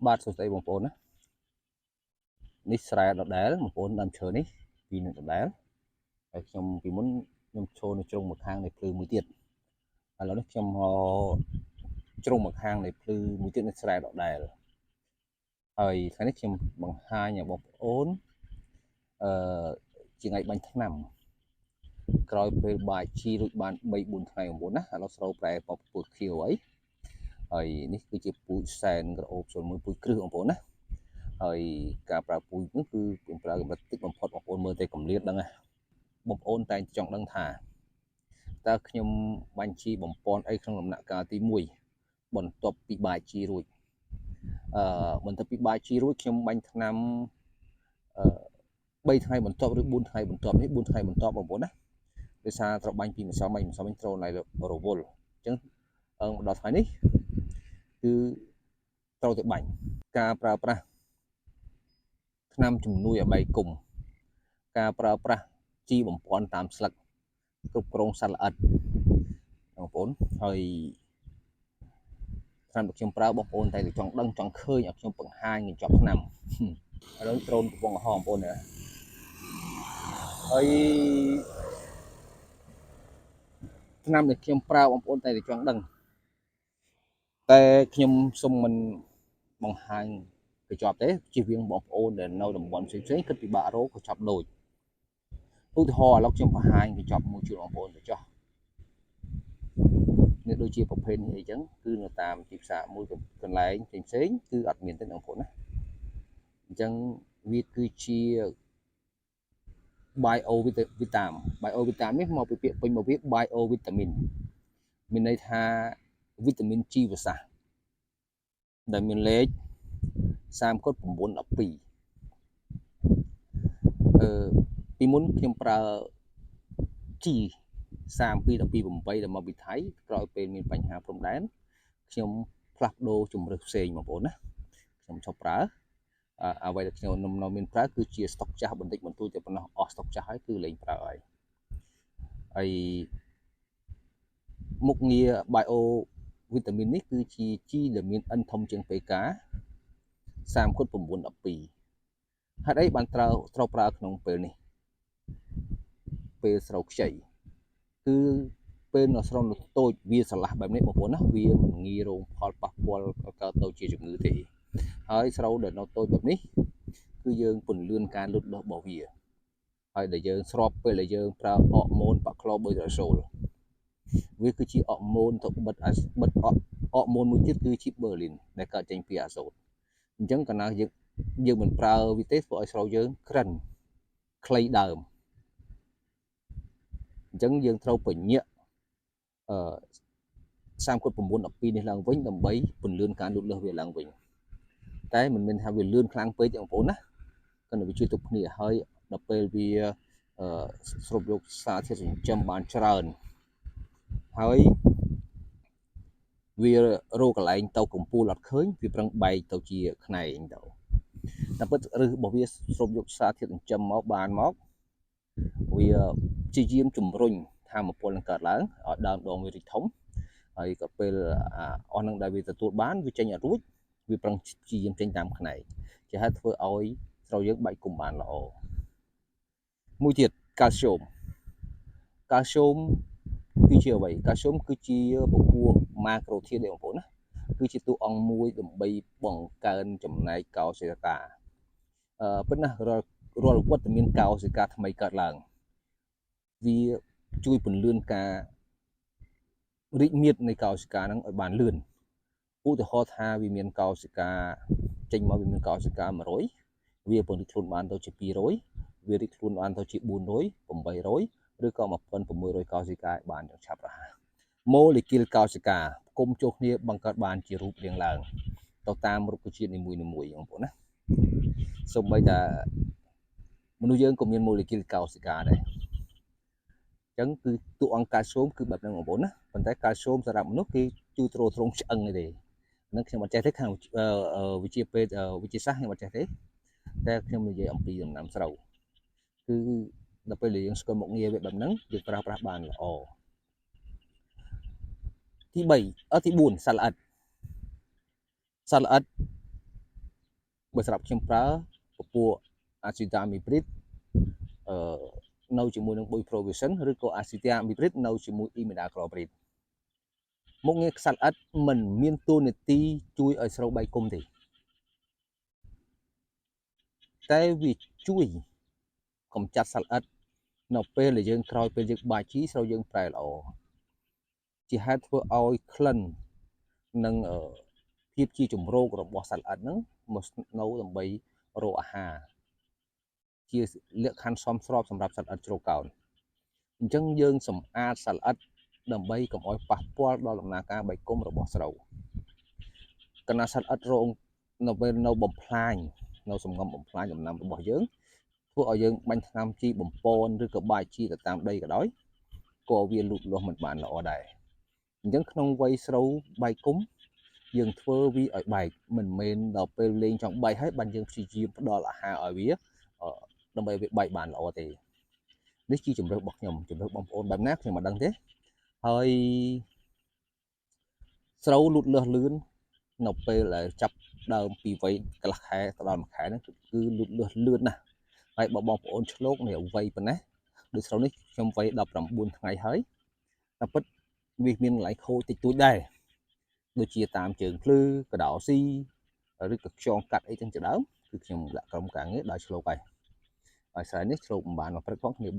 បាទសួស្តីបងប្អូនណានេះស្រែដដែលបងប្អូនដើមឈើនេះពីរនឹងដដែលហើយខ្ញុំពីមុនខ្ញុំឈរនៅជ្រុងម្ខាងនៃភ្លឺមួយទៀតឥឡូវនេះខ្ញុំមកជ្រុងម្ខាងនៃភ្លឺមួយទៀតនៅស្រែដដែលហើយថ្ងៃនេះខ្ញុំបង្ហាញឲ្យបងប្អូនអឺជាថ្ងៃបាញ់ថ្នាំក្រោយពេលបាយជីរួចបាន3 4ថ្ងៃបងប្អូនណាឥឡូវស្រូវប្រែពពើខៀវអីហើយនេះគឺជាពូជសែនក្រអូប01ពូជគ្រឹះបងប្អូនណាហើយការប្រើពូជនោះគឺខ្ញុំប្រើកម្រិតតិចបំផុតបងប្អូនមើលតែកម្លៀតដឹងណាបងប្អូនតែងចង់ដឹងថាតើខ្ញុំបាញ់ជីបំពន់អីក្នុងដំណាក់កាលទី1បន្ទាប់ពីបាយជីរួចបន្ទាប់ពីបាយជីរួចខ្ញុំបាញ់ថ្នាំអឺ3ថ្ងៃបន្ទាប់ឬ4ថ្ងៃបន្ទាប់នេះ4ថ្ងៃបន្ទាប់បងប្អូនណាដោយសារត្រូវបាញ់ពីម្សិលមិញម្សិលមិញត្រូវណៃរវល់អញ្ចឹងមកដល់ថ្ងៃនេះគឺត្រូវតែបាញ់ការប្រើប្រាស់ថ្នាំជំនួយឲ្យបែកគុំការប្រើប្រាស់ជីបំពន់តាមស្លឹកគ្រប់គ្រងសត្វល្អិតបងប្អូនហើយថ្នាំដែលខ្ញុំប្រើបងប្អូនតែចង់ដឹងចង់ឃើញឲ្យខ្ញុំបង្ហាញកញ្ចប់ថ្នាំឥឡូវដ្រូនកំពុងក្រហមបងប្អូនណាហើយថ្នាំដែលខ្ញុំប្រើបងប្អូនតែចង់ដឹងតែខ្ញុំសុំមិនបង្ហាញកញ្ចប់ទេជៀសវាងបងប្អូនដែលនៅតំបន់ផ្សេងៗគិតពិបាករកកញ្ចប់ដូចឧទាហរណ៍ឥឡូវខ្ញុំបង្ហាញកញ្ចប់មួយជូនបងប្អូនទៅចុះនេះដូចជាប្រភេទនេះអីចឹងគឺនៅតាមទីផ្សារមួយកន្លែងផ្សេងៗគឺអត់មានទេបងប្អូនណាអញ្ចឹងវាគឺជា bio vitam bio vitam នេះមកពីពាក្យពេញមកវា bio vitamin មានន័យថាវីតាមីនជីវសាស្ត្រដែលមានលេខ3កុដ9 12អឺពីមុនខ្ញុំប្រើ G 32 12 8ដែលមកពីថៃក្រោយពេលមានបញ្ហាព្រំដែនខ្ញុំផ្លាស់ប្ដូរជំរើសផ្សេងបងប្អូនណាខ្ញុំឈប់ប្រើអ្វីដែលខ្ញុំនៅមានប្រើគឺជាស្តុកចាស់បន្តិចបន្តួចតែប៉ុណ្ណោះអស់ស្តុកចាស់ហើយគឺលែងប្រើហើយហើយមុខងារ bio វីតាមីននេះគឺជា G ដែលមាន N ធំជាង PK 3គុណ9 12ហេតុអីបានត្រូវត្រូវប្រើក្នុងពេលនេះពេលស្រូវខ្ចីគឺពេលនៅស្រូវនៅតូចវាស្រឡះបែបនេះបងប្អូនណាវាមិនងាយរងផលប៉ះពាល់កើតទៅជាជំងឺទេហើយស្រូវដែលនៅតូចបែបនេះគឺយើងពន្លឿនការលូតលាស់របស់វាហើយដែលយើងស្របពេលដែលយើងប្រើអរម៉ូនប៉ាក្លូប៊ីតាសូលវាគឺជាអរម៉ូនទៅបិទបិទអរម៉ូនមួយទៀតគឺជាបឺលីនដែលកើតចេញពីអាសូតអញ្ចឹងកាលណាយើងយើងមិនប្រើវាទេធ្វើឲ្យស្រូវយើងក្រិនខ្លីដើមអញ្ចឹងយើងត្រូវពញាក់អឺ3គុណ9 12នេះឡើងវិញដើម្បីពន្លឿនការលូតលាស់វាឡើងវិញតែមិនមែនថាវាលឿនខ្លាំងពេកទេបងប្អូនណាគាត់តែវាជួយទប់គ្នាហើយដល់ពេលវាអឺស្រូបយកសារធាតុចិញ្ចឹមបានច្រើនហើយវារកកន្លែងទៅកំពូលអត់ឃើញវាប្រឹងបែកទៅជាខ្នែងទៅតែពិតឫសរបស់វាស្រូបយកសារធាតុចិញ្ចឹមមកបានមកវាព្យាយាមជំរុញធម៌ពលនឹងកើតឡើងឲ្យដើមដងវារីកធំហើយក៏ពេលអស់នឹងដែលវាទទួលបានវាចេញអត់រួចវាប្រឹងព្យាយាមចេញតាមខ្នែងជាហេតុធ្វើឲ្យស្រូវយើងបែកគុំបានល្អមួយទៀតកាល់ស្យូមកាល់ស្យូមគឺជាអ្វីកាល់ស្យូមគឺជាពពួកម៉ាក្រូធាតុទេបងប្អូនណាគឺជាតួអង្គមួយដើម្បីបង្កើនចំណែកកោសិកាអឺប៉ុន្តែរាល់រាល់វត្តមានកោសិកាថ្មីកើតឡើងវាជួយពន្លឿនការរីកមាឌនៃកោសិកាហ្នឹងឲ្យបានលឿនឧទាហរណ៍ថាវាមានកោសិកាចេញមកវាមានកោសិកា100វាពង្រីកខ្លួនបានទៅជា200វារីកខ្លួនបានទៅជា400 800ឬក៏1600កោសិកាបានយ៉ាងឆាប់រហ័សម៉ូលេគុលកោសិកាផ្គុំចូលគ្នាបង្កើតបានជារូបរាងឡើងទៅតាមរុក្ខជាតិនីមួយៗបងប្អូនណាសូម្បីតែមនុស្សយើងក៏មានម៉ូលេគុលកោសិកាដែរអញ្ចឹងគឺតួអង្គកាល់ស្យូមគឺបែបហ្នឹងបងប្អូនណាប៉ុន្តែកាល់ស្យូមសម្រាប់មនុស្សគេជួយទ្រទ្រង់ឆ្អឹងទេហ្នឹងខ្ញុំអត់ចេះទេខាងវិទ្យាពេទ្យវិទ្យាសាស្ត្រខ្ញុំអត់ចេះទេតែខ្ញុំនិយាយអំពីដំណាំស្រូវគឺដល់ពេលដែលយើងស្គាល់មុខងារវាបែបហ្នឹងយើងប្រើប្រាស់បានល្អទី3អទី4សត្វល្អិតសត្វល្អិត បើសម្រាប់ខ្ញុំប្រើពពួក acetamiprid អឺនៅជាមួយនឹង buprofezin ឬក៏ acetamiprid នៅជាមួយ imidacloprid។ មុខងារខ្សត្វល្អិតមិនមានតួនាទីជួយឲ្យស្រូវបែកគុម្ពទេតែវាជួយកម្ចាត់សត្វល្អិតនៅពេលដែលយើងក្រោយពេលយើងបាចជីស្រូវយើងប្រែល្អជាហេតុធ្វើឲ្យក្លិននិងភាពជាជំរករបស់សត្វល្អិតហ្នឹងមកនៅដើម្បីរកអាហារជាលក្ខខណ្ឌសមស្របសម្រាប់សត្វល្អិតជ្រកកោនអញ្ចឹងយើងសម្អាតសត្វល្អិតដើម្បីកុំឲ្យប៉ះពាល់ដល់ដំណើរការបែកគុម្ពរបស់ស្រូវកណាសត្វល្អិតរងនៅពេលនៅបំផ្លាញនៅសំងំបំផ្លាញដំណាំរបស់យើងធ្វើឲ្យយើងបាញ់ថ្នាំជីបំពន់ឬក៏បាចជីទៅតាមដីក៏ដោយក៏វាលូតលាស់មិនបានល្អដែរអញ្ចឹងក្នុងវ័យស្រូវបែកគុម្ពយើងធ្វើវាឲ្យបែកមិនមែនដល់ពេលលេងចង់បែកហើយបានយើងព្យាយាមផ្ដល់អាហារឲ្យវាដើម្បីវាបែកបានល្អទេនេះជាជំរើសរបស់ខ្ញុំជំរើសបងប្អូនបែបណាខ្ញុំមិនដឹងទេហើយស្រូវលូតលាស់លឿននៅពេលដែលចាប់ដើមពីវ័យកន្លះខែទៅដល់មួយខែហ្នឹងគឺលូតលាស់លឿនណាស់ហើយបើបងប្អូនឆ្លូកនេះវ័យប៉ុណ្ណេះដូចស្រូវនេះខ្ញុំវ័យ19ថ្ងៃហើយតែពិតវាមានកន្លែងខូចតិចតួចដែរដូចជាតាមជើងភ្លឺកដោស៊ីឬក៏ខ្យងកាត់អីចឹងជាដើមគឺខ្ញុំដាក់ក្រុមការងារដល់ឆ្លូកហើយហើយស្រែនេះឆ្លូកមិនបានមកព្រឹកផងគ្នា3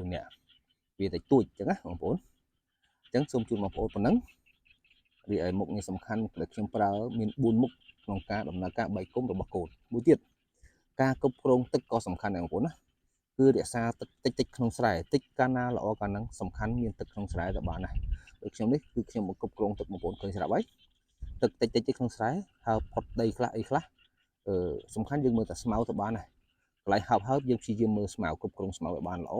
4នាក់វាតិចតួចចឹងណាបងប្អូនអញ្ចឹងសូមជូនបងប្អូនប៉ុណ្ណឹងរីឯមុខងារសំខាន់ដែលខ្ញុំប្រើមាន4មុខក្នុងការដំណើរការបែកគុម្ពរបស់កូនមួយទៀតការគ្រប់គ្រងទឹកក៏សំខាន់ដែរបងប្អូនណាគឺរក្សាទឹកតិចតិចក្នុងស្រែតិចកាលណាល្អកាលហ្នឹងសំខាន់មានទឹកក្នុងស្រែទៅបានណាដូចខ្ញុំនេះគឺខ្ញុំមកគ្រប់គ្រងទឹកបងប្អូនឃើញស្រាប់ហើយទឹកតិចតិចក្នុងស្រែហើយផុតដីខ្លះអីខ្លះអឺសំខាន់យើងមើលតែស្មៅទៅបានណាកន្លែងហើបហើបយើងព្យាយាមមើលស្មៅគ្រប់គ្រងស្មៅឲ្យបានល្អ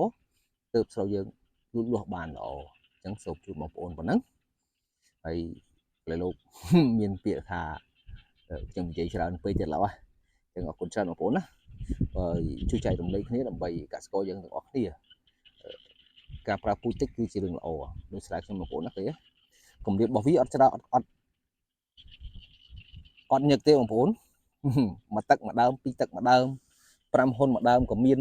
ទើបស្រូវយើងលូតលាស់បានល្អអញ្ចឹងសូមជូនបងប្អូនប៉ុណ្ណឹងហើយឥឡូវលោក មានពាក្យថាខ្ញុំនិយាយច្រើនពេកទៀតឡើយអញ្ចឹងអរគុណច្រើនបងប្អូនណាហើយជួយចែករំលែកគ្នាដើម្បីកសិករយើងទាំងអស់គ្នាការប្រើពូជតិចគឺជារឿងល្អដោយស្រែខ្ញុំបងប្អូនណាគេគម្លាតរបស់វាអត់ច្រើនអត់អត់អត់ញឹកទេបងប្អូនមួយទឹកមួយដើមពីរទឹកមួយដើម5ហ៊ុនមួយដើមក៏មាន